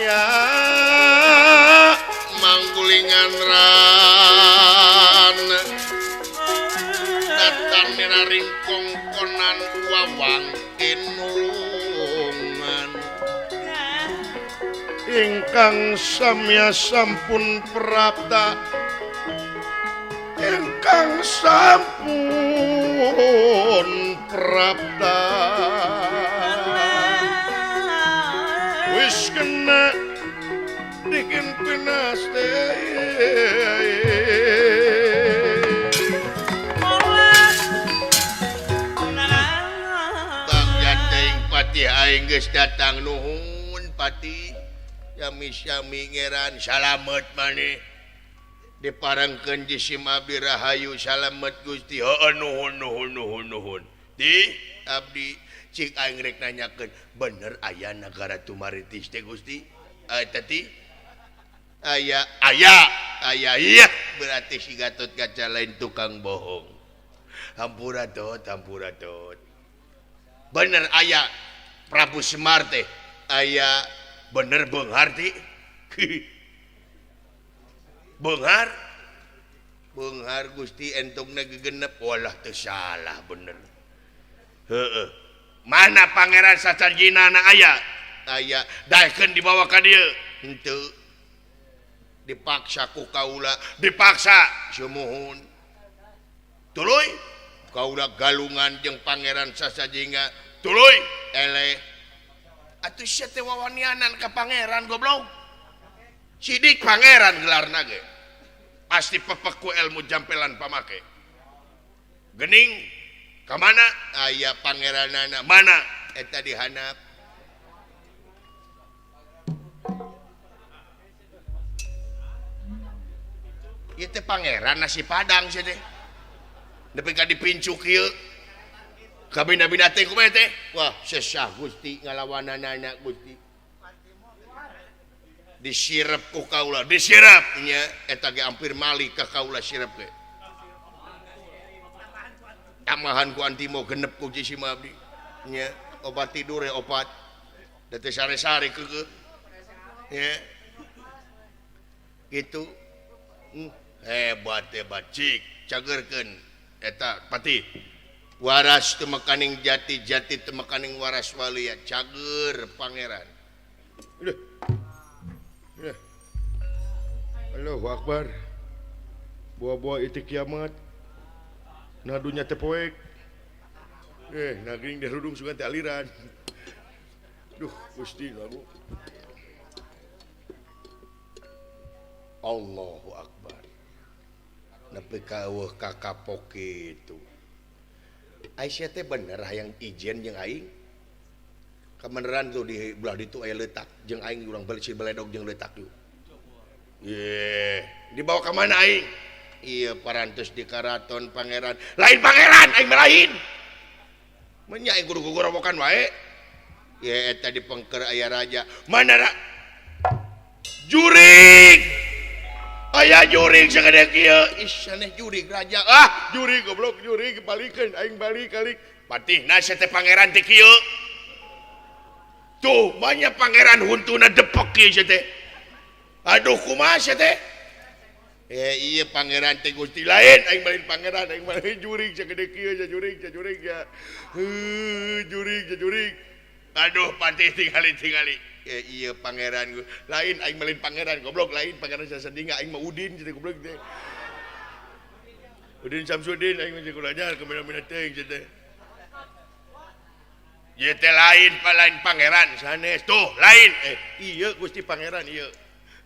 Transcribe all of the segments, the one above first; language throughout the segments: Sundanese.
Ya manggulingan rana datan minaring kongkonan wawang kinulungan ingkang samya sampun prapta ingkang sampun prapta wis kena dikin pinaste Bang teuing patih aing geus datang nuhun patih sami-sami ngeran salamet maneh diparengkeun jisim abdi rahayu salamet Gusti heueuh nuhun nuhun nuhun nuhun di abdi cik aing rek nanyakeun bener aya nagara Tumaritis teh Gusti eta ti aya aya aya iya berarti si Gatot Kaca lain tukang bohong hampura tot hampura tot bener aya Prabu Semar teh aya bener beunghar ti beunghar beunghar Gusti entungna gegenep walah teu salah bener heueuh mana Pangeran Sasarjina na aya aya daekeun dibawa ka dieu henteu dipaksa ku kaula dipaksa sumuhun tuluy kaula galungan jeung Pangeran Sasajinga tuluy eleh atuh sia teh wawanianan ka pangeran goblok sidik pangeran gelarna ge pasti pepek ku ilmu jampelan pamake gening ka mana aya pangeranana mana eta dihanap ieu teh pangeran nasi padang sia teh nepi ka dipincu kieu kabina-bina teh kumaha teh wah sesah Gusti ngalawananana Gusti disirep ku kaula disirep nya eta ge hampir mali ka kaula sirep ge tamahan ku antimo genep ku jisim abdi nya obat tidur ya obat da teh sare-sare keukeuh nya gitu hebat hebat cik cagerkeun eta patih waras temekaning jati jati temekaning waras walia cager pangeran. Udah. Udah. Allahu Akbar. Buah-buah itu kiamat. Nadunya tepoek. Nagring dirudung sugan teh aliran. Duh, Gusti lagu. Allahu Akbar. Nepi ka eueuh kakapok kitu. Aisyah teh bener hayang ijen jeung aing. Kebeneran tuh di belah ditu aya leutak jeung aing urang balik si beledog jeung leutak yuk. Ye, dibawa ka mana aing? Iya parantos di karaton pangeran. Lain pangeran aing mah lain. Menya aing kudu gugorowokan wae. Ye eta di pengker aya raja. Mana ra? Jurig. Aya jurig sagede kieu. Ih saneh jurig raja. Ah, jurig goblok jurig balikeun aing balik kalik. Patihna sia teh pangeran teh kieu. Tuh banyak pangeran huntuna depek kieu sia teh. Aduh kumaha sia teh? Iya pangeran teh Gusti lain aing balik pangeran aing balik jurig sagede kieu sia jurig sia jurig ya. Heuh jurig sia jurig. Aduh patih tingali-tingali. Iya pangeran lain aing balik pangeran goblok lain pangeran sasadinga aing mah Udin sia goblok teh. Udin Samsudin aing mah kulajar kamena-mena teuing sia teh. Ieu teh lain lain pangeran sanes tuh lain iya Gusti pangeran ieu.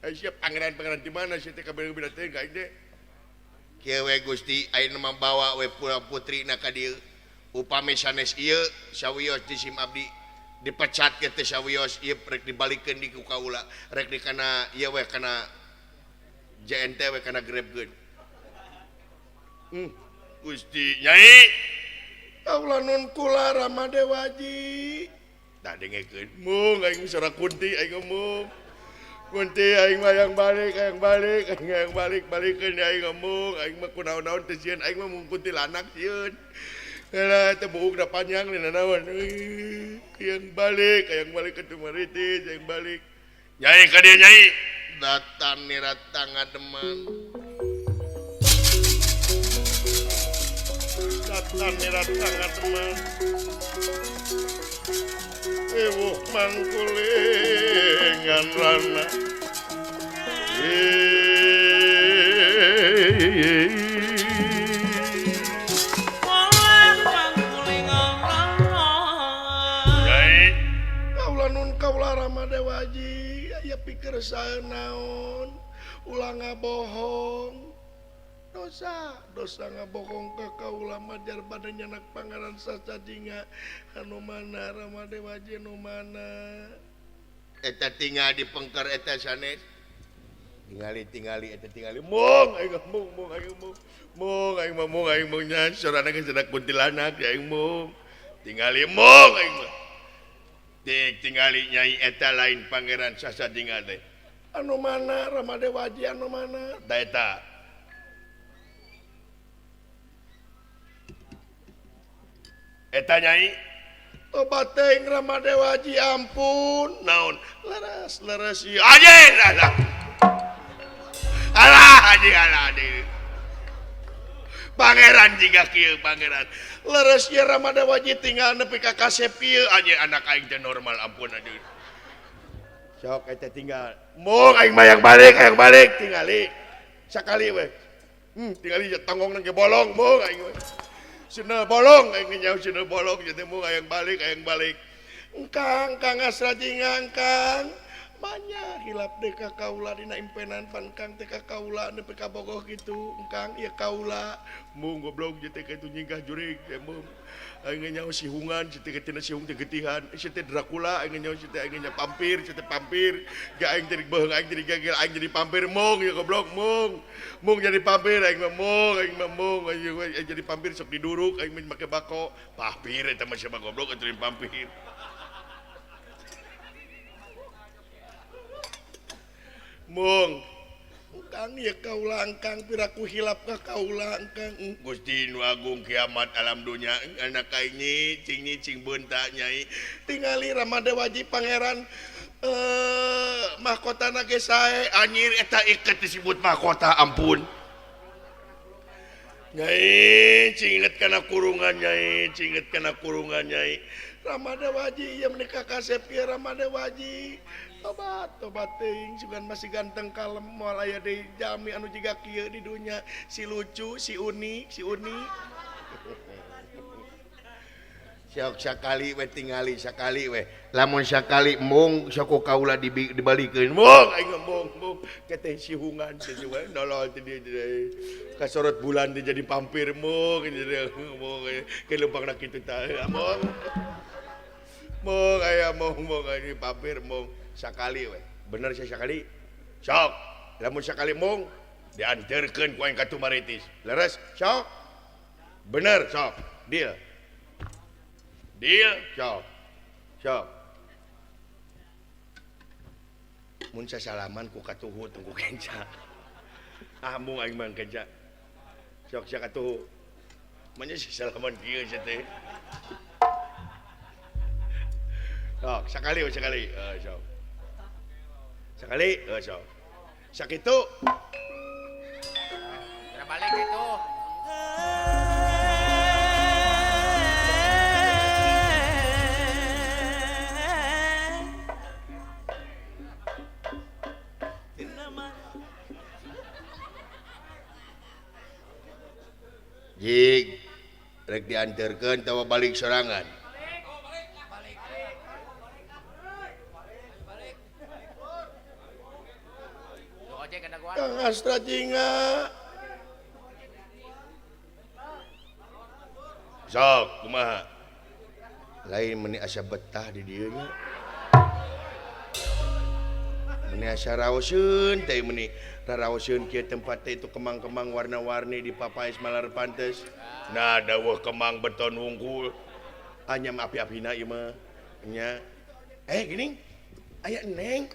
Siap pangeran-pangeran di mana sih teh kabeh-kabeh teh ka aing teh. Kieu we Gusti ayeuna mah bawa we putra-putrina ka dieu. Upami sanes ieu sawios di sim abdi dipecat ke teh sawios ieu rek dibalikeun di ku kaula rek di kana ieu we kana JNT we kana grabkeun. Gusti Nyai kaula nun kula Rama Dewaji. Tah dengekeun mung aing sora kunti aing ngomong. Kunti aing mah yang balik aing balik aing yang balik balikeun aing ngomong aing mah kunaon-naon teh sieun aing mah mung kuntilanak sieun. Heula teh buukna panjang dina naon. Yang balik ke Tumaritis yang balik. Nyai ka dieu nyai. Datang niratang ngademan. Datang niratang ngademan. Ewuh mangkulingan rana. Kaula nun kaula Rama Dewaji aya pikir sae naon ulah ngabohong dosa dosa ngabohong ka kaula majar bade nyanak Pangeran Sasajinga anu mana Rama Dewaji nu mana eta tinggal di pengker eta sanes tingali-tingali eta tingali mong aing mong mong aing mong mong aing mah mong aing mong nya sorana geus cenah kuntilanak aing mong tingali mong aing mah tik tingali nyai eta lain Pangeran Sasajinga teh anu mana Rama Dewaji anu mana da eta eta nyai tobat teuing Rama Dewaji ampun naon leres leres ieu anjing alah alah anjing alah anjing Pangeran jiga kieu pangeran leres ieu Rama Dewaji tinggal nepi ka kasep ieu anjing anak aing teh normal ampun aduh sok eta tinggal mung aing mah yang balik tingali sakali we tingali tonggongna ge bolong mung aing we sina bolong aing nyaho sina bolong jadi mung aing balik engkang Kang Asrajinga engkang banyak hilap deh ka kaula dina impenan pan kang teh ka kaula nepi ka bogoh kitu engkang ieu kaula mung goblok jeung teh kitu nyingkah jurig teh mung aing nyaho sihungan si teh tina sihung teh getihan si teh Dracula aing nyaho si teh aing nya pampir si teh pampir ga aing jadi beuheung aing jadi gagel aing jadi pampir mung ya goblok mung mung jadi pampir aing mah mung aing mah mung aing jadi pampir sok diduruk aing make bako pampir eta mah siapa goblok atuh pampir mung kang ya kaula engkang piraku hilap ka kaula engkang Gusti nu agung kiamat alam dunya anak aing nyicing nyicing beunta nyai tingali Rama Dewaji pangeran mahkotana ge sae anjir eta iket disebut mahkota ampun nyai cinget kana kurungan nyai cinget kana kurungan nyai Rama Dewaji ieu meuni ka kasep ieu Rama Dewaji tobat tobat teuing sugan masih ganteng kalem moal aya deui jami anu jiga kieu di dunya si lucu si unik si unik sok sakali we tingali sakali we lamun sakali mung sok ku kaula dibalikeun mung aing mung mung keteh sihungan teh we nolol teh dieu kasorot bulan teh jadi pampir mung jadi mung ke leumpangna kitu tah mung mung aya mung mung ini pampir mung sakali we bener saya sakali sok lamun sakali mung dianterkeun ku aing ka Tumaritis leres sok bener sok deal deal sok sok mun sasalaman ku katuhu tunggu kenca ah mung aing mah kenca sok sia katuhu manya sasalaman kieu sia teh sok sakali we sakali sok sekali sok sakitu balik itu jig rek diantarkeun tawa balik sorangan Kang Asrajinga sok kumaha lain meni asa betah di dieu nya meni asa raoseun teh meni raraoseun kieu tempat teh itu kemang-kemang warna-warni di papais malar pantes nah daweuh kemang beton wungkul anyam api-apina ieu mah nya gini aya neng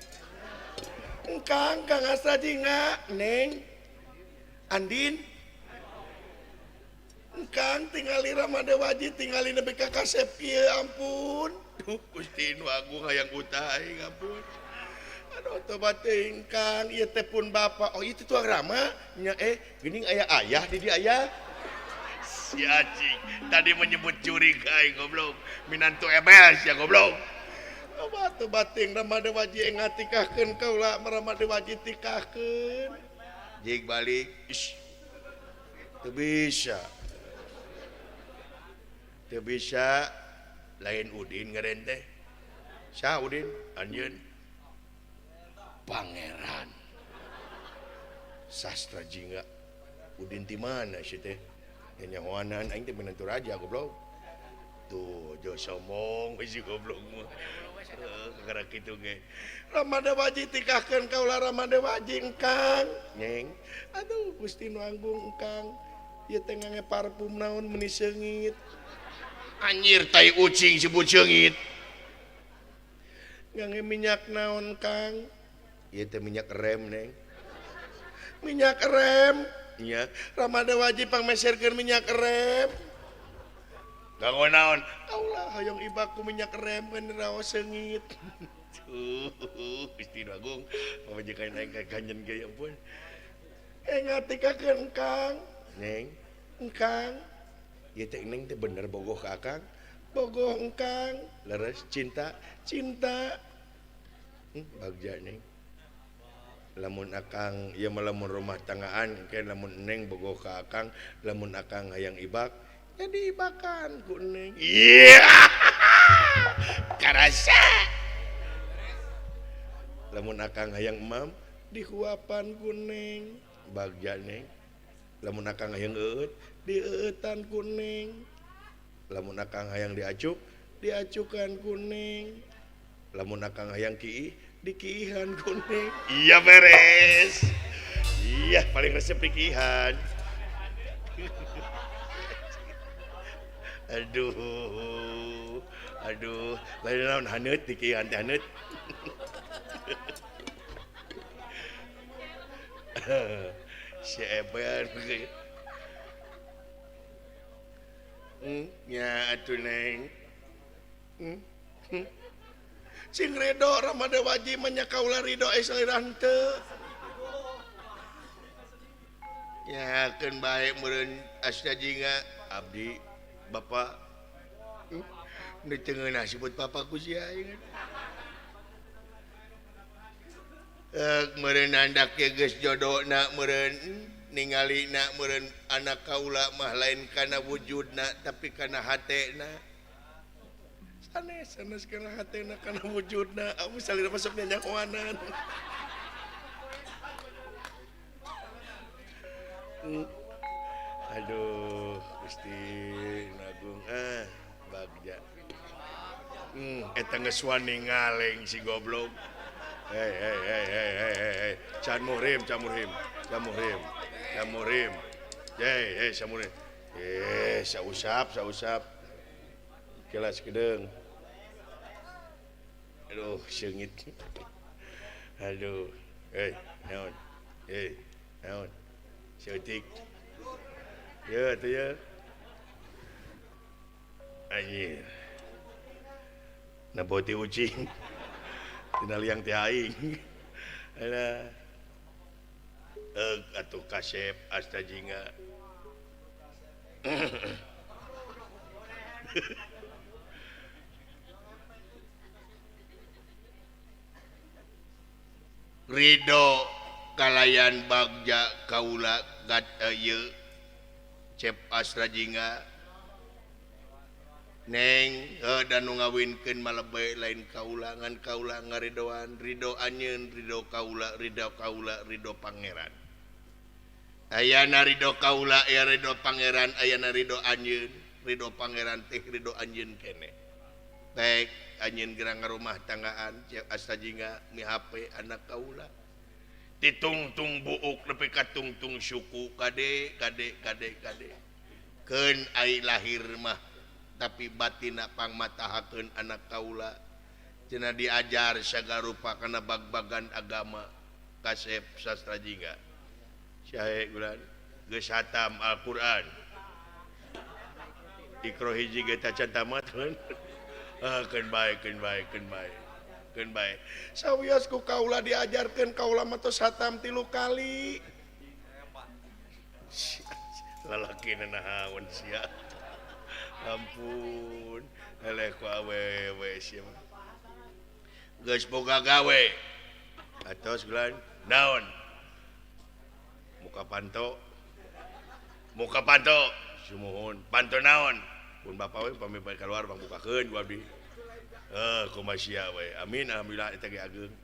engkang Kang Asrajinga neng Andin engkang tingali Rama Dewaji tingali nepi ka kasep ieu ampun duh Gusti nu agung hayang utah aing ampun Aduh tobat teuing Kang, ieu teh pun bapa. Oh itu tuang Rama nya geuning aya ayah di dieu ayah. Si anjing tadi menyebut curi ka aing goblok. Minantu ebel sia goblok. Tobat tobat teuing Rama Dewaji ngatikahkeun kaula, Rama Dewaji tikahkeun. Jig balik. Ish. Teu bisa. Teu bisa lain Udin ngeren teh. Saha Udin? Anjeun. Pangeran. Sastra Jingga. Udin ti mana sih teh? Nyahoanan aing teh menantu raja goblok. Tuh jo somong si goblok mah. Kakara kitu ge. Rama Dewaji tikahkeun kaula Rama Dewaji engkang. Nyeng. Aduh Gusti nu Agung engkang. Ieu teh ngange parfum naon meuni seungit. Anjir tai ucing sebut seungit. Ngange minyak naon Kang? Ieu teh minyak rem neng. Minyak rem. Nya, Rama Dewaji pangmeserkeun minyak rem. Kanggo naon? Kaula hoyong ibak ku minyak rem kan raos seungit. Gusti nu Agung, pamajikan aing ka kanjen ge ya ampun. Ngatikakeun Kang. Neng, engkang. Ieu teh neng teh bener bogoh ka Akang. Bogoh engkang. Leres cinta, cinta. Bagja neng. Lamun akang ieu mah lamun rumah tanggaan engke lamun neng bogoh ka akang, lamun akang hayang ibak, jadi ibakan ku neng. Iya. Karasa. Lamun akang hayang emam dihuapan ku neng. Bagja neng. Lamun akang hayang eueut, dieueutan ku neng. Lamun akang hayang diacuk, diacukan ku neng. Lamun akang hayang kiih, dikiihan ku neng. Iya beres. Iya paling resep dikiihan. Aduh. Aduh, lain naon haneut dikiihan teh haneut. Si Eben. Nya atuh neng. Sing redo Rama Dewaji mah nya kaula ridho eh salira henteu. Nya keun bae meureun Asna Jingga abdi bapa. Nu teu ngeunah sebut bapa ku sia aing. Meureun andak ge geus jodona meureun ningalina meureun anak kaula mah lain kana wujudna tapi kana hatena. Sanes sanes kana hatena kana wujudna amu salira masuk nyanyahoanan. Aduh Gusti Agung bagja. Eta geus wani ngaleng si goblok. Hei hei hei hei hei hei can muhrim can muhrim can muhrim can muhrim. Hei hei can muhrim. Sausap sausap. Kelas kedeung. Aduh seungit. Aduh. Hei naon? Hei naon? Seutik. Ye atuh ye. Anjir. Naboti ucing. Tina liang teh aing. Alah. Atuh kasep Asta Jingga. Ridho kalayan bagja kaula gat ieu Cep Astra Jingga. Neng dan nu ngawinkeun malebay lain kaula ngan kaula ngaridoan ridho anjeun ridho kaula ridho kaula ridho pangeran. Ayana ridho kaula ya ridho pangeran ayana ridho anjeun ridho pangeran teh ridho anjeun kene. Baik anjeun gerang ngarumah tanggaan Cep Astra Jingga mihape anak kaula. Ditungtung buuk nepi ka tungtung suku kade kade kade kade. Keun ai lahir mah tapi batina pangmatahakeun anak kaula cenah diajar sagarupa kana bag-bagan agama kasep Sastra Jingga. Sae bulan geus hatam Al-Qur'an. Ikro hiji ge tacan tamat. Keun bae keun bae keun bae. Keun bae. Sawios ku kaula diajarkeun kaula mah tos hatam 3 kali. Lalaki naon sia. Ampun, eleh ku awewe sia. Geus boga gawe. Atos gelan naon? Muka panto. Muka panto. Sumuhun. Panto naon? Pun bapa we pami bade keluar pangbukakeun ku abdi. Kumaha sia we. Amin alhamdulillah eta ge ageung.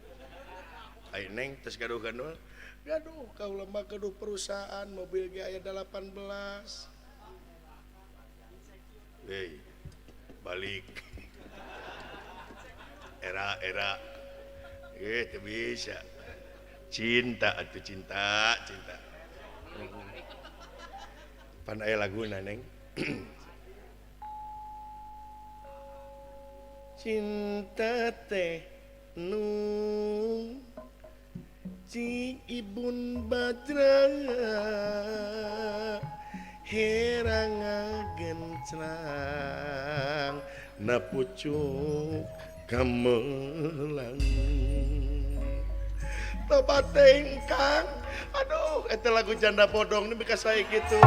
Ai neng tos gaduh gandul. Gaduh kaula mah gaduh perusahaan mobil ge aya 18. Hei, balik. Era-era. Teu bisa. Cinta atuh cinta, cinta. Pan aya laguna neng. Cinta teh nu cing ibun Badra herang gencrang na pucuk kamelang tobat tengkang. Aduh eta lagu janda bodong ini bekas saya gitu.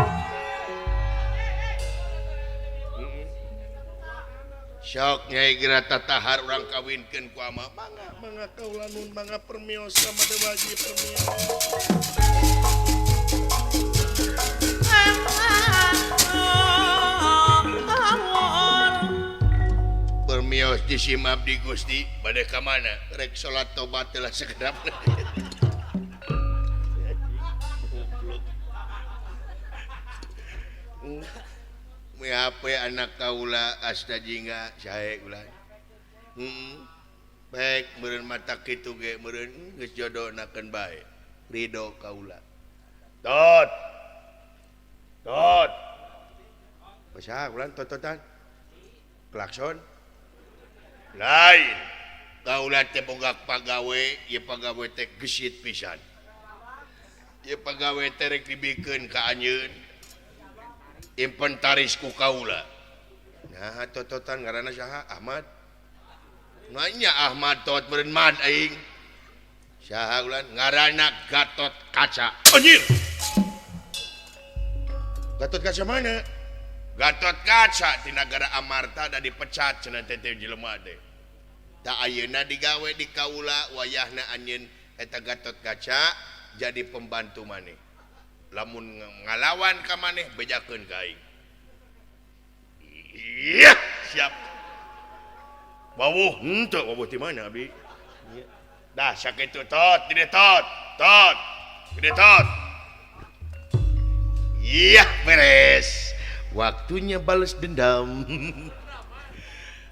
Sok nyai geura tatahar urang kawinkeun ku ama. Mangga mangga kaula nun mangga permios sama deui wajib permios. Permios di sim abdi Gusti bade ka mana? Rek salat tobat lah sekedap. HP anak kaula asta jingga sae ulah. Baik meureun mata kitu ge meureun geus jodohnakeun bae. Ridho kaula. Tot. Tot. Basaha ulah tototan. Klakson. Lain. Kaula teh boga pagawe, ieu pagawe teh gesit pisan. Ieu pagawe teh rek dibikeun ka anjeun. Inventaris ku kaula. Nah, tototan ngaranna saha? Ahmad. Nanya Ahmad tot meureun mad aing. Saha ulan ngaranna Gatot Kaca. Anjir. Gatot Kaca mana? Gatot Kaca di nagara Amarta da dipecat cenah teh jelema teh. Ta ayeuna digawe di kaula wayahna anjeun eta Gatot Kaca jadi pembantu maneh. Lamun ngalawan ka maneh bejakeun ka aing. Iya, siap. Wawuh henteu wawuh ti mana abdi? Dah sakitu tot, di tot, tot, di tot. Iya, beres. Waktunya balas dendam.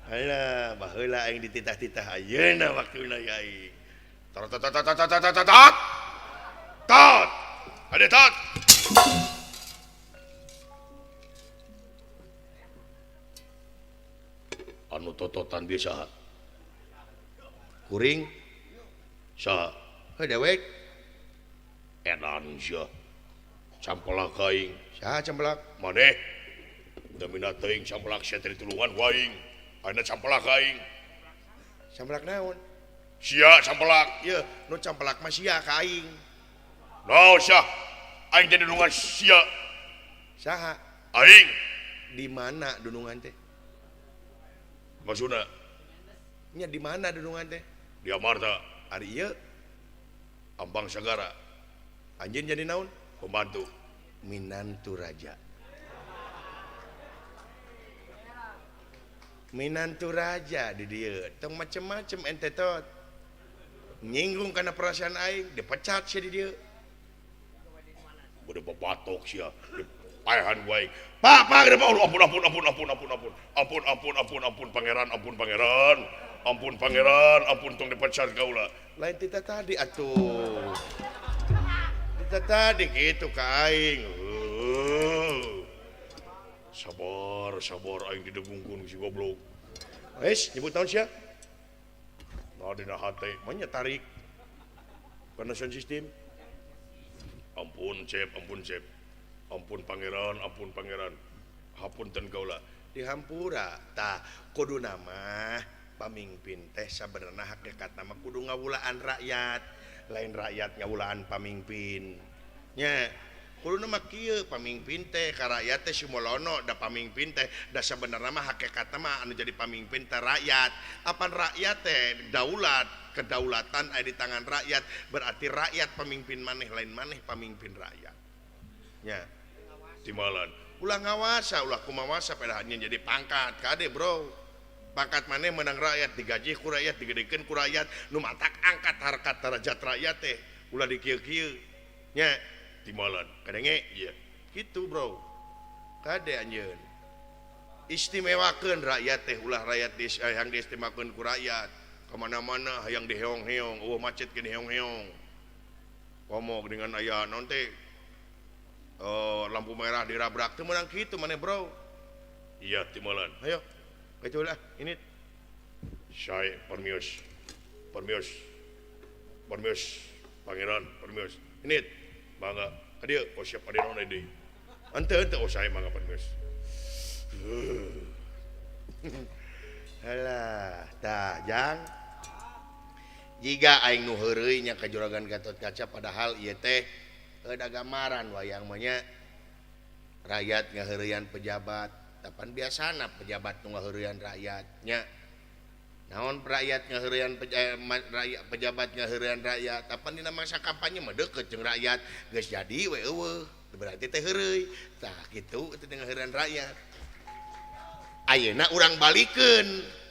Alah, baheula aing dititah-titah ayeuna waktuna ya aing. Tot tot tot tot tot tot tot. Tot. Ada tot. Anu tototan dia saha? Kuring saha? Heuh dewek. Edan sia. Campelak aing. Saha campelak? Maneh. Damina teuing campelak sia teh ditulungan ku aing. Ayeuna campelak aing. Campelak naon? Sia campelak. Yeuh, nu campelak mah sia ka aing. No, sia. Aing teh dunungan sia. Saha? Aing. Di mana dunungan teh? Maksudna? Nya di mana dunungan teh? Di Amarta. Ari ieu Ambang Sagara. Anjeun jadi naon? Pembantu. Minantu raja. Minantu raja di dieu. Tong macem-macem ente tot. Nyinggung kana perasaan aing, dipecat sia di dieu. Udah batok sia. Paehan wae. Pak, Pak, ampun, ampun, ampun, ampun, ampun, ampun, ampun. Ampun, ampun, ampun, ampun, pangeran, ampun, pangeran. Ampun, pangeran, ampun tong dipecat kaula. Lain tita tadi atuh. Tita tadi gitu ka aing. Sabar, sabar aing didegungkeun si goblok. Wes, nyebut naon sia? Nah, dina hate mah nya tarik. Kana sound system. Ampun cep, ampun cep. Ampun pangeran, ampun pangeran. Hapunten kaula. Dihampura tah kuduna mah Pamingpin teh sabenerna hakikatna mah kudu ngawulaan rakyat, lain rakyat ngawulaan pamingpin. Nya kudu mah kieu pamingpin teh ka rakyat teh sumolono da pamingpin teh da sabenerna mah hakikatna mah anu jadi pamingpin teh rakyat. Apan rakyat teh daulat, kedaulatan aya di tangan rakyat, berarti rakyat pamimpin maneh lain maneh pamimpin rakyat. Nya timbalan ulah ngawasa ulah kumawasa padahal jadi pangkat kade bro. Pangkat maneh menang rakyat digaji ku rakyat digedekeun ku rakyat nu matak angkat harkat derajat rakyat teh ulah dikieu-kieu nya timbalan kadenge ieu kitu bro kade anjeun istimewakeun rakyat teh ulah rakyat hayang diistimewakeun ku rakyat kemana-mana hayang diheong-heong eueuh macet ge diheong-heong komo dengan aya naon teh lampu merah dirabrak teu meunang kitu maneh bro iya timbalan ayo itulah ini saya permios permios permios pangeran permios ini mangga ka dieu oh siap ade naon deui henteu henteu oh saya mangga permios halah tah jang jiga aing nu heureuy nya ka Juragan Gatot Kaca padahal ieu teh da gambaran wayang mah nya rakyat ngaheureuyan pejabat tapan biasana pejabat nu ngaheureuyan rakyatnya naon rakyat ngaheureuyan rakyat pejabat ngaheureuyan rakyat tapan dina masa kampanye mah deukeut jeung rakyat geus jadi we eueuh berarti teh heureuy tah kitu teh ngaheureuyan rakyat ayeuna urang balikeun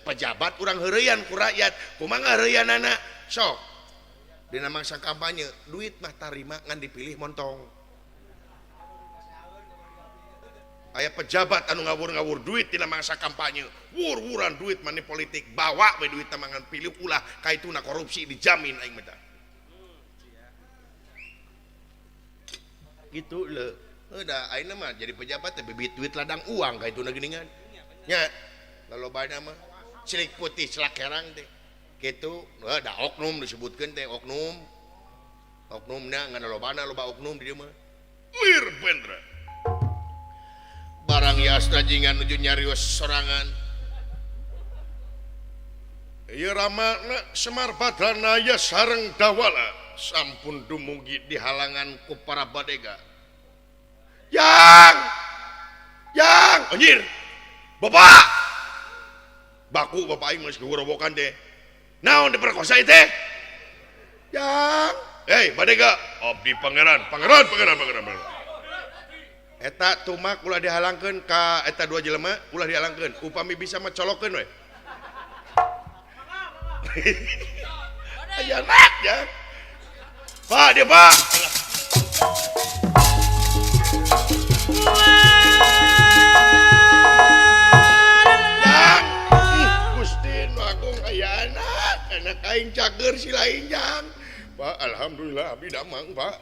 pejabat urang heureuyan ku rakyat kumaha ngaheureuyanana sok dina masa kampanye duit mah tarima ngan dipilih montong aya pejabat anu ngawur-ngawur duit dina masa kampanye wur-wuran duit money politik bawa we duit tamangan pilih ulah kaituna korupsi dijamin aing mah gitu leuh da ayeuna mah jadi pejabat teh bibit duit ladang uang kaituna geuningan nya lalobana mah cilik putih celak herang teh kitu da oknum disebutkeun teh oknum oknumna ngan lobana loba oknum di dieu mah lir bendra barang yastra jingan nuju nyarios sorangan ieu ramana Semar Badranaya sareng Dawala sampun dumugi di halangan ku para badega yang yang anjir bapak baku bapak aing geus gorobokan teh naon diperkosa teh yang hei badega abdi pangeran pangeran pangeran pangeran pangeran eta tumak ulah dihalangkeun ka eta dua jelema ulah dihalangkeun upami bisa mah colokeun we aya anak ya Pak dia Pak jang Gusti nu agung aya anak anak aing cager si lain jang Pak alhamdulillah abdi damang Pak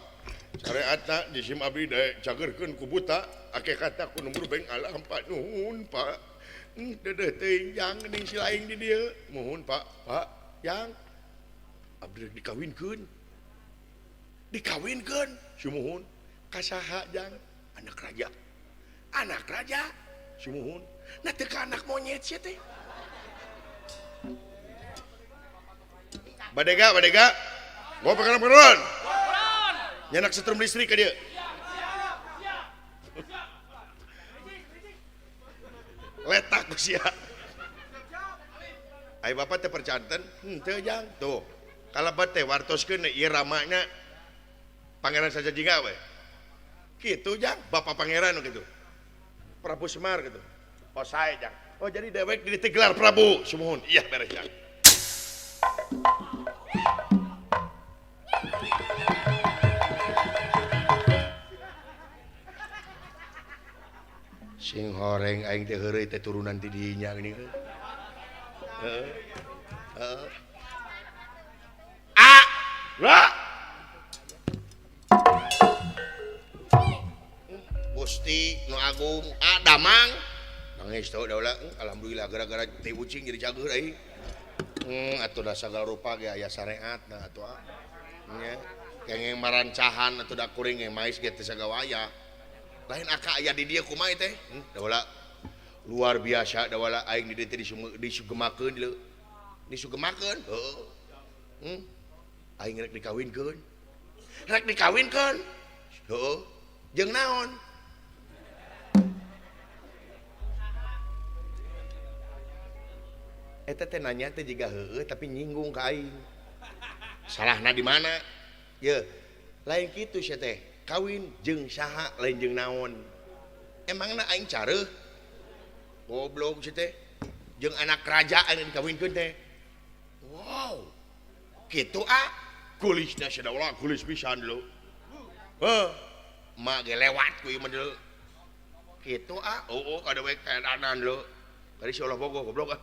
syariatna jisim abdi daek cagerkeun ku buta akikatna ku nu beng alam Pak nuhun Pak dedeuh teuing jang geuning si lain di dieu muhun Pak Pak jang abdi dikawinkeun dikawinkeun sumuhun ka saha jang anak raja sumuhun nah teu ka anak monyet sia teh badega badega gua pangeran-pangeran nyanak setrum listrik ka dieu letak ku sia ai bapak teh percanten henteu jang tuh kalebet teh wartoskeun ieu ramana pangeran saja jingga we kitu jang bapak pangeran gitu Prabu Semar gitu oh sae jang oh jadi dewek di gelar Prabu sumuhun iya beres jang sing horeng aing teh heureuy teh turunan ti dinya geuning heeh heeh a la Gusti nu agung a damang nangis teu daulah alhamdulillah gara-gara teh ucing jadi cager aing atuh da sagala rupa ge aya syariatna atuh nya kengeng marancahan atuh da kuring ge mais ge teu sagawaya lain aka aya di dieu kumaha teh dawala luar biasa dawala aing di dieu teh disugemakeun leu Disugemakeun? Heeh. Aing rek dikawinkeun. Rek dikawinkeun? Heeh. Jeung naon? Eta teh nanya teh jiga heueuh tapi nyinggung ka aing. Salahna di mana? Ye, lain kitu sia teh. Kawin jeung saha lain jeung naon. Emangna aing careuh? Goblok sia teh. Jeung anak raja aing dikawinkeun teh. Wow. Kitu ah. Kulisna sia ulah kulis pisan lho. Heuh. Mak ge lewat ku ieu mah deuleu. Kitu ah. Heueuh kada we kaedanan lho. Kari sia ulah bogoh goblok ah.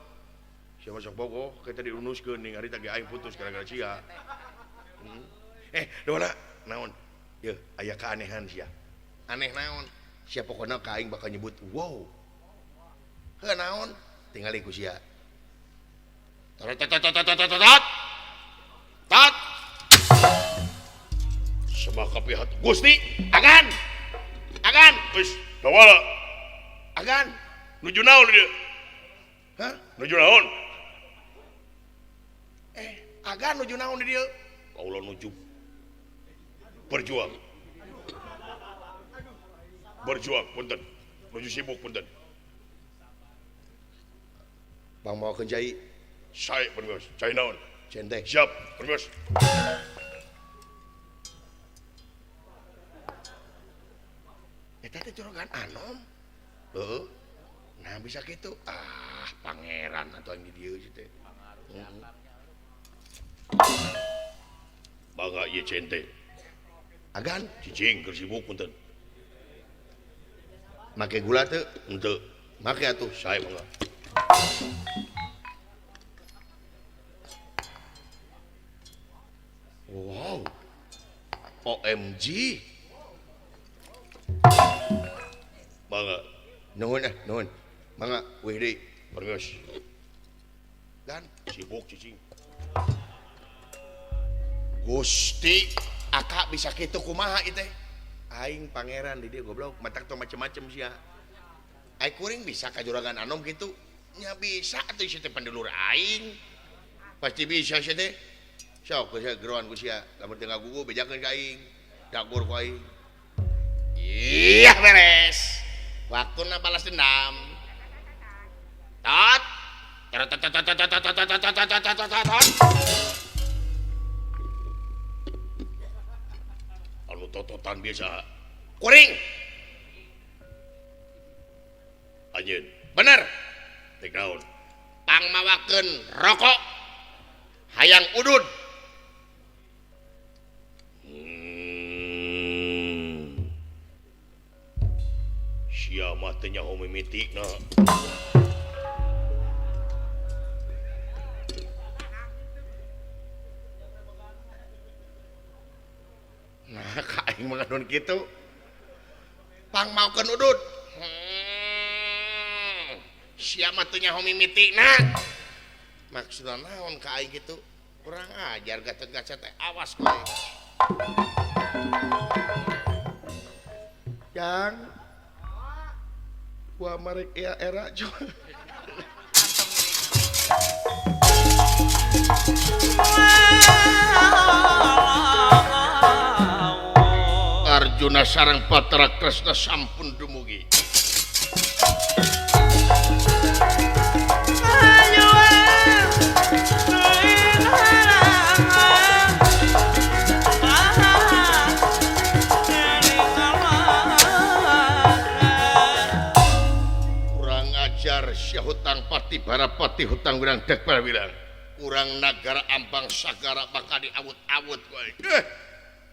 Sia masuk bogoh kita diunuskeun ning harita ge aing putus gara-gara sia. Dola naon? Yeuh, aya keanehan sia. Aneh naon? Sia pokona ka aing bakal nyebut wow. Heuh naon? Tingali ku sia. Tot tot tot tot tot tot. Tot. Semaka pihak Gusti, agan. Agan, geus, dawala. Agan, nuju naon dieu? Hah? Nuju naon? Agan nuju naon di dieu? Kaula nuju berjuang. Berjuang punten. Nuju sibuk punten. Bang mawakeun cai. Sae pun geus. Cai naon? Centek. Siap, pun geus. Eta teh jorogan anom. Heeh. Nah bisa kitu. Ah, pangeran atuh aing di dieu teh. Bangga ieu cente. Agan cicing keur sibuk punten. Make gula teu? Henteu. Make atuh. Sae mangga. Wow. OMG. Mangga. Nuhun ah, nuhun. Mangga wih deui. Pergeus. Gan sibuk cicing. Gusti, akak bisa kitu kumaha ieu teh? Aing pangeran di dieu goblok, matak tong macem-macem sia. Aing kuring bisa ka juragan anom kitu. Nya bisa atuh sia teh pandulur aing. Pasti bisa sia teh. Sok sia geroan ku sia, lamun teu ngagugu bejakeun ka aing. Dagur ku aing. Iya beres. Waktuna balas dendam. Tot. Tot tot tot tot tot tot tot tot tot tot. Anu tototan biasa. Kuring. Anjeun. Bener. Rek naon? Pangmawakeun rokok. Hayang udud. Sia mah teu nyaho mimitikna. Nah, ka aing mah ngadon kitu. Pangmaokeun udud. Sia mah teu nyaho mimitikna. Maksudna naon ka aing kitu? Kurang ajar gatot-gaca teh, awas kowe. Jang. Gua marek era era coba. Arjuna sareng Batara Kresna sampun dumugi. Kurang ajar sia hutang pati barapati hutang wirang dek wirang. Kurang nagara ambang sagara bakal diawut-awut kowe.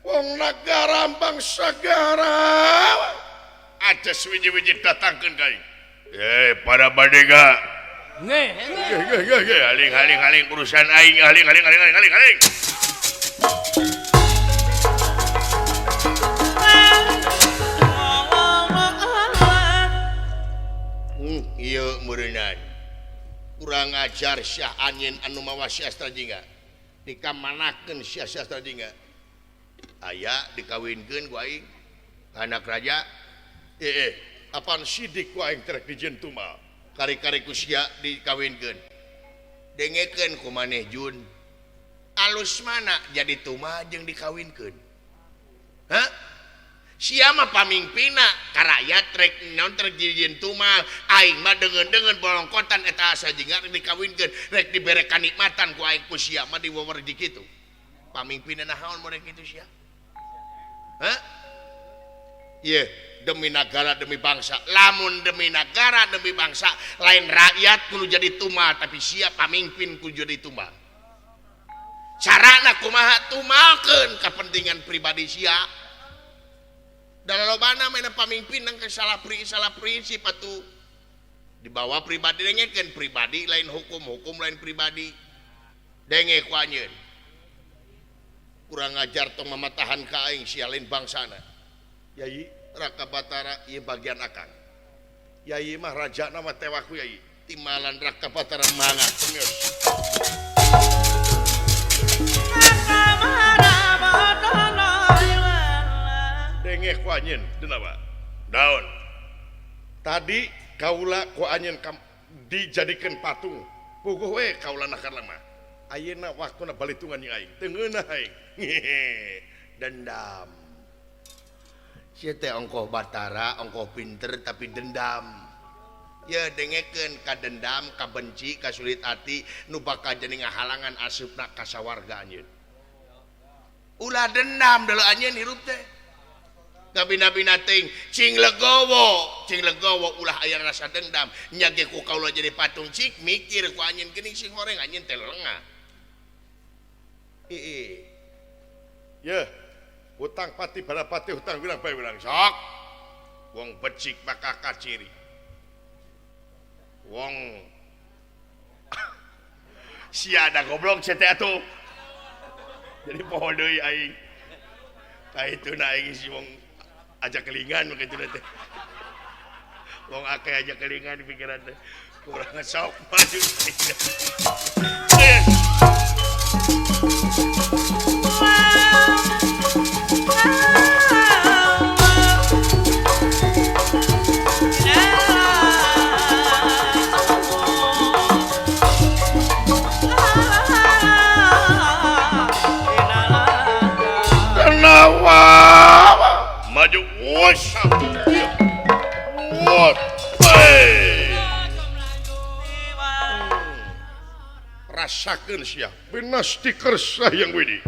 Wong nagara ambang sagara aja suwiji-wiji datangkeun ka aing. Para badega. Nggih, nggih, haling-haling haling urusan aing, haling haling haling haling haling. Ieu meureunnan. Kurang ajar Syah Anjeun anu mawa Sastra Jingga. Dikamanakeun Syah Sastra Jingga. Aya dikawinkeun ku aing anak raja. Apaan sidik ku aing terek dijieun tumal. Kari-kari ku sia dikawinkeun. Dengekeun ku maneh Jun. Alus mana jadi tumal jeung dikawinkeun? Hah? Siapa pamimpina ka rakyat rek naon rek dijieun tumal aing mah deungeun-deungeun bolongkotan eta asa jingga rek dikawinkeun rek dibere kanikmatan ku aing ku sia mah diwewer di kitu. Pamimpina naon mere kitu sia? Hah? Ye, demi negara demi bangsa. Lamun demi negara demi bangsa lain rakyat kudu jadi tumal tapi sia pamimpin kudu jadi tumal. Carana kumaha tumalkeun kepentingan pribadi sia. Dan lobana mana pamimpin nang salah prinsip atuh dibawa pribadi dengekeun pribadi lain hukum hukum lain pribadi denge ku anjeun kurang ajar tong mamatahan ka aing sia lain bangsana. Yai Raka Batara ieu bagian akang. Yai mah rajana mah tewak ku yai timalan Raka Batara mangga geus. Denge ku anjeun denawa daun tadi kaula ku anjeun dijadikeun patung puguh we kaula nakar lemah ayeuna waktuna balitungan jeung aing teu ngeunah aing. Dendam sia teh ongkoh Batara ongkoh pinter tapi dendam ya dengekeun ka dendam ka benci ka sulit ati nu bakal jadi ngahalangan asupna ka sawarga anjeun. Ulah dendam deuleu anjeun hirup teh kabina-bina ting cing legowo ulah aya rasa dendam nya ge ku kaula jadi patung cik mikir ku anjeun geuning sing horeng anjeun teh lengah. Ii ye hutang pati balapati hutang wirang bae wirang sok wong becik bakal kaciri wong sia da goblok sia teh atuh jadi poho deui aing ka itu na aing si wong aja kelingan begitu teh. Wong akeh aja kelingan pikiran teh. Kurang sok maju. Kenawa maju rasakeun sia binasti kersa yang widi.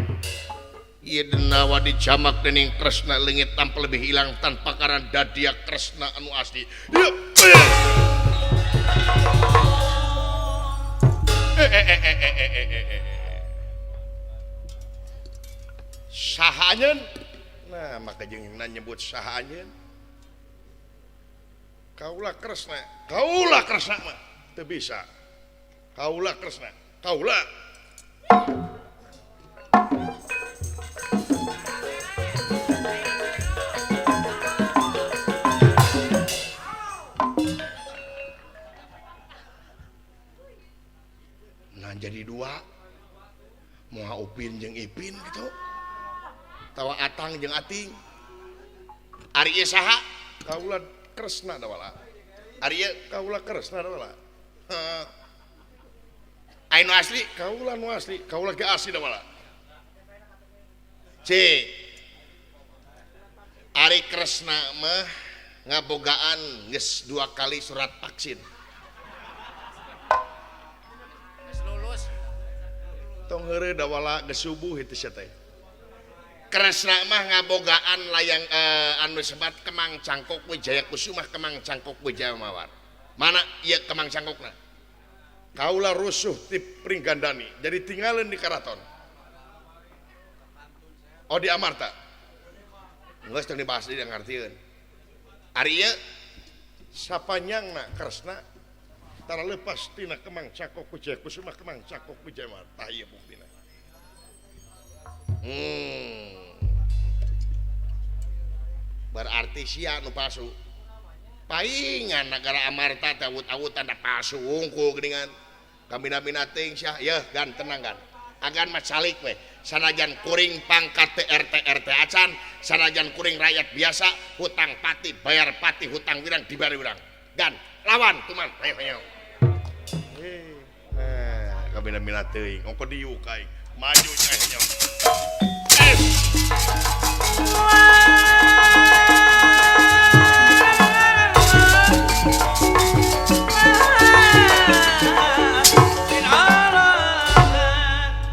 Ieu denawa dijamak dening Kresna leungit tanpa lebih hilang tanpa karena dadia Kresna anu asli. Saha anjeun? Nah, maka jeung nyebut saha anjeun. Kaula Kresna, kaula Kresna mah teu bisa. Kaula Kresna, kaula. Nah jadi dua. Moal Upin jeung Ipin gitu. Tawa Atang jeung Ating. Ari ieu saha? Kaula Kresna dawala. Ari ieu kaula Kresna dawala. Heeh. Ai nu asli? Kaula nu asli, kaula ge asli dawala. Cik. Ari Kresna mah ngabogaan geus 2 kali surat vaksin. Geus lulus. Tong heureuh dawala geus subuh itu sia teh. Kresna mah ngabogaan layang anu sebat Kemang Cangkok Wijaya Kusumah Kemang Cangkok Wijaya Mawar. Mana ieu Kemang Cangkokna? Kaula rusuh ti Pringgandani jadi tinggalin di karaton. Oh di Amarta. Geus teu dibahas deui ngartieun. Ari ieu sapanyangna Kresna tara lepas tina Kemang Cangkok Wijaya Kusumah Kemang Cangkok Wijaya Mawar. Tah ieu buktina. Berarti sia nu palsu. Paingan negara Amarta teh awut-awutan da palsu wungkul geuningan. Kamina-mina teuing sia, yeuh gan tenang gan. Agan mah calik we. Sanajan kuring pangkat teh RT RT acan, sanajan kuring rakyat biasa, hutang pati bayar pati, hutang wirang dibayar wirang. Gan lawan tuman, ayo ayo. Nah, Kabina-bina teuing ongko diuk aing maju cah nyong.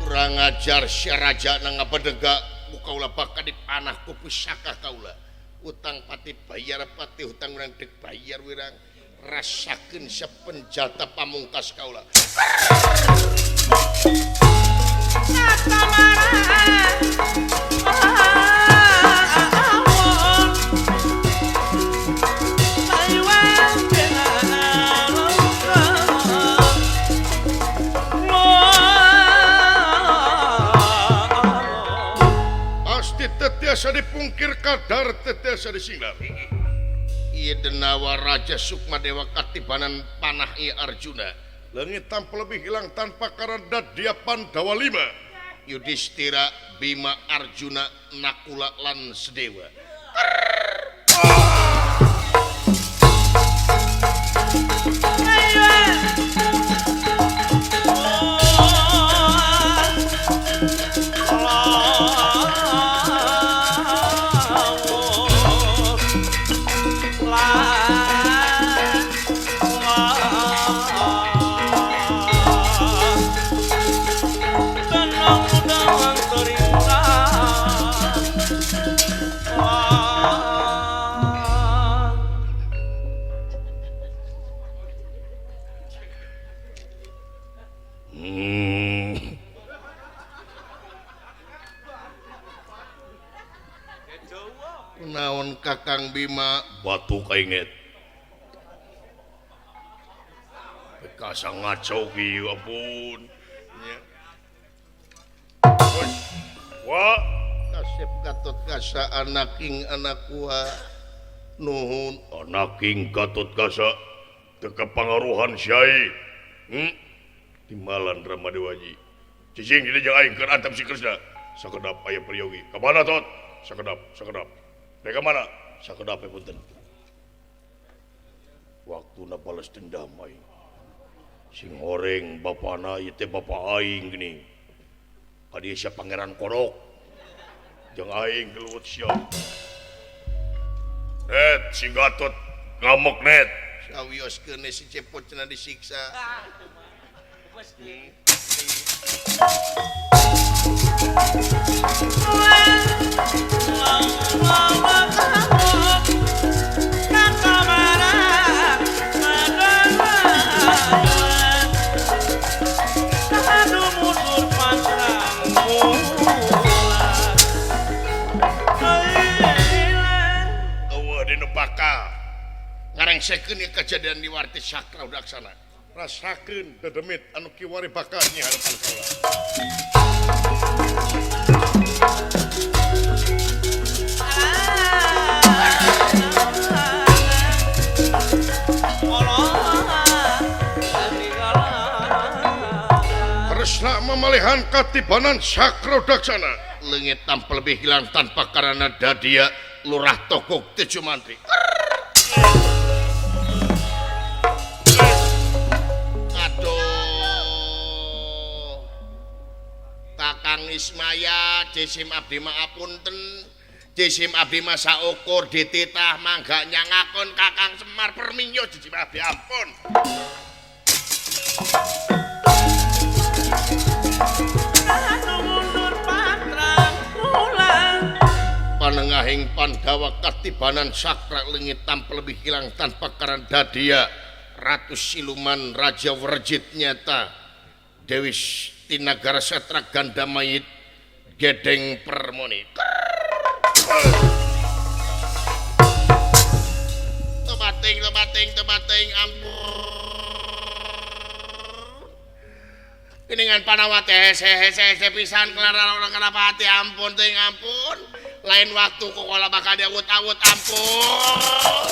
Kurang ajar si raja na ngabedega ku kaula bakal dipanah ku pusaka kaula. Utang pati bayar pati hutang urang dek bayar wirang rasakeun sepenjata pamungkas kaula. Pasti tetiasa dipungkir kadar tetiasa disinglar. Ieu denawa Raja Sukmadewa katibanan panah ieu Arjuna. Leungit tanpa lebih hilang tanpa karena dia Pandawa lima. Yudhistira, Bima, Arjuna, Nakula lan Sedewa. Naon Kakang Bima batu kainget. Bekasa ngaco kieu ampun. Nya. Wah, kasep Gatot Kaca anaking anak gua. Nuhun anaking Gatot Kaca teu kapangaruhan syai. Timalan Rama Dewaji. Cicing di jeung aing keur antep si Kresna. Sakedap aya priyogi. Ka mana tot? Sakedap, sakedap. Rek ka mana? Sakedap punten. Waktuna balas dendam aing. Sing horeng bapana ieu teh bapa aing geuning. Ka dieu sia Pangeran Kodok. Jeung aing gelut sia. Net si Gatot ngamuk net. Sawioskeun si Cepot cenah disiksa. Eueuh dinu bakal ngarengsekeun ieu kejadian di Warti Sakra Udaksana. Rasakeun dedemit anu kiwari bakal nyi harapan kaula. Kresna memalihan katibanan Sakra Udaksana. Leungit tanpa lebih hilang tanpa karena dadia Lurah Togog Tejumantri. Aduh. Kakang Ismaya jisim abdi maapunten. Jisim abdi masa ukur dititah mangga nyangakon Kakang Semar Perminyo jisim abdi ampun. Panengahing Pandawa katibanan Sakra leungit tanpa lebih hilang tanpa karena dadia Ratu Siluman Raja Werjit nyata Dewi Tinagara Setra Gandamayit Gedeng Permoni. Tobating tobating tobating ampun. Geningan Pandawa teh hese hese hese pisan kelara orang kenapa hati ampun teuing ampun. Lain waktu kok kalau bakal diawut-awut ampun.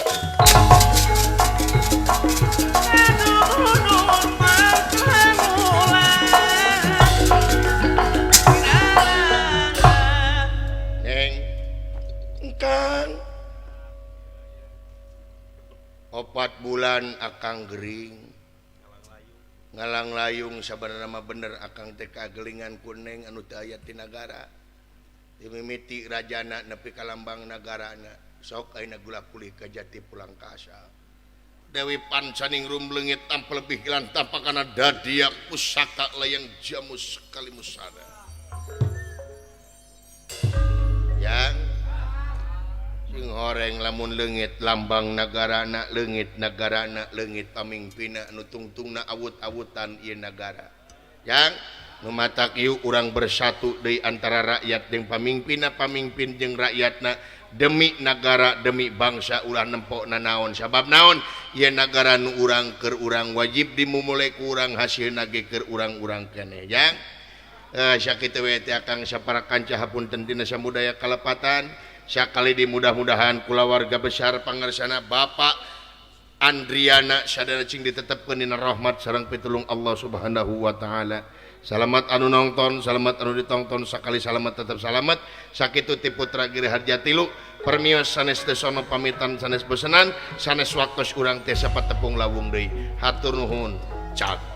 Neng, engkang 4 bulan akang gering Ngalang layung sabarna mah bener akang teh kagelingan kuning anu teu aya ti nagara. Dimimiti rajana nepi ka lambang nagarana. Sok ayeuna gula pulih ka jati pulang ka asal. Dewi Pancaningrum leungit tanpa lebih lan tanpa kana dadiak pusaka layang jamus kalimusada. Yang sing horeng lamun leungit lambang nagarana leungit nagarana leungit pamingpina nu tungtungna awut-awutan ieu nagara. Yang nu matak ieu urang bersatu deui antara rakyat jeung pamingpina, pamingpin jeung rakyatna demi nagara demi bangsa ulah nempok nanaon sabab naon ieu nagara nu urang keur urang wajib dimumule ku urang hasilna ge keur urang-urang keneh. Yang sakitu we teh akang sapara kanca hapunten dina samudaya kalepatan sakali di mudah-mudahan kulawarga besar pangersana Bapak Andriana sadaya cing ditetepkeun dina rahmat sareng pitulung Allah Subhanahu wa taala. Salamat anu nonton, salamat anu ditongton, sakali salamat tetap salamat. Sakitu ti Putra Giri Harja tilu, permios sanes tesono pamitan sanes bosenan, sanes waktos urang teh sapatepung lawung deui. Hatur nuhun. Cak.